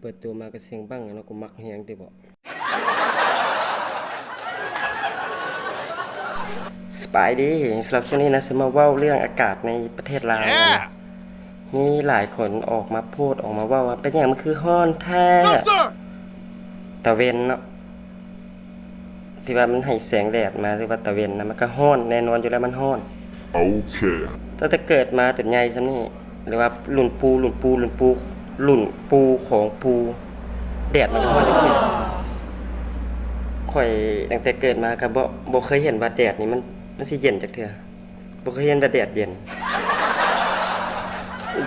ເປີດໂຕມາກໍສຽງບັ້ງເນາະ, ກູມັກແຮງຕິບໍ. ສະບາຍດີ, ສຳລັບຊ່ວງນີ້ນະ ຊິມາເວົ້າເລື່ອງອາກາດໃນປະເທດລາວນະ. ມີຫຼາຍຄົນອອກມາໂພສ ອອກມາເວົ້າວ່າ ເປັນຫຍັງມັນຄືຮ້ອນແທ້? ຕາເວັນເນາະ ທີ່ວ່າມັນໃຫ້ແສງແດດມາ ຫຼືວ່າຕາເວັນນະ ມັນກໍຮ້ອນ, ແນ່ນອນຢູ່ແລ້ວມັນຮ້ອນ. ໂອເຄ. ຕັ້ງແຕ່ເກີດມາຈົນໃຫຍ່ສ່ຳນີ້ ຫຼືວ່າລຸ້ນປູ່ ລຸ້ນປູ່ ລຸ້ນປູ່ ລຸ້ນປູ່ຂອງປູ່ ແດດມັນກໍຮ້ອນຈັ່ງຊີ້. ຂ້ອຍຕັ້ງແຕ່ເກີດມາກໍບໍ່ ບໍ່ເຄີຍເຫັນວ່າແດດນີ້ມັນ ມັນຊິເຢັນຈັກເທື່ອ. ບໍ່ເຄີຍເຫັນວ່າແດດເຢັນ.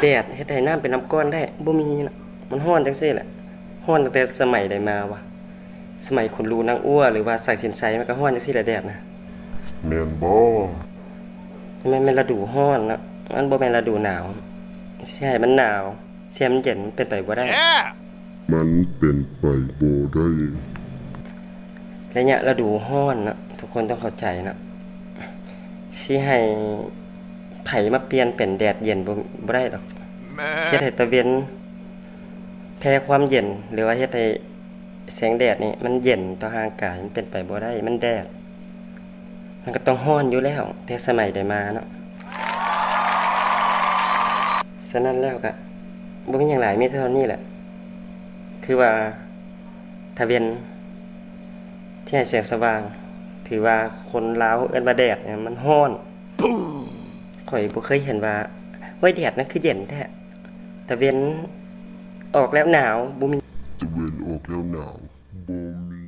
ແດດເຮັດໃຫ້ນ້ຳເປັນນ້ຳກ້ອນໄດ້ ບໍ່ມີນະ. ມັນຮ້ອນຈັ່ງຊີ້ແຫຼະ. ຮ້ອນຕັ້ງແຕ່ສະໄໝໃດມາວະ? ສະໄໝຂຸນລູນາງອົວ ຫຼືວ່າສາຍສິນໄຊ ມັນກໍຮ້ອນຈັ່ງຊີ້ແຫຼະແດດນະ. ແມ່ນບໍ່? ມັນແມ່ນລະດູຮ້ອນນະ, ມັນບໍ່ແມ່ນລະດູໜາວ. ຊິໃຫ້ມັນໜາວ ຊິໃຫ້ມັນເຢັນ ມັນເປັນໄປບໍ່ໄດ້. ມັນເປັນໄປບໍ່ໄດ້. ໄລຍະລະດູຮ້ອນນະ ທຸກຄົນຕ້ອງເຂົ້າໃຈນະ. ຊິໃຫ້ໃຜມາປ່ຽນເປັນແດດເຢັນ ບໍ່ ບໍ່ໄດ້ດອກ. ຊິເຮັດໃຫ້ຕາເວັນແຜ່ຄວາມເຢັນ ຫຼືວ່າເຮັດໃຫ້ແສງແດດນີ້ມັນເຢັນຕໍ່ຮ່າງກາຍ ມັນເປັນໄປບໍ່ໄດ້. ມັນແດດ ມັນກໍຕ້ອງຮ້ອນຢູ່ແລ້ວ ແຕ່ສະໄໝໃດມາເນາະ. ສະນັ້ນແລ້ວກະບໍ່ມີຫຍັງຫຼາຍ ມີເທົ່ານີ້ແຫຼະ. ຄືວ່າຕາເວັນທີ່ໃຫ້ແສງສະຫວ່າງ ຖືວ່າຄົນລາວເອີ້ນວ່າແດດ ມັນຮ້ອນ. ຂ້ອຍບໍ່ເຄີຍເຫັນວ່າ ໂອ້ຍ ແດດນັ້ນຄືເຢັນແທ້. ຕາເວັນອອກແລ້ວໜາວ ບໍ່ມີ. ຕາເວັນອອກແລ້ວໜາວ ບໍ່ມີ.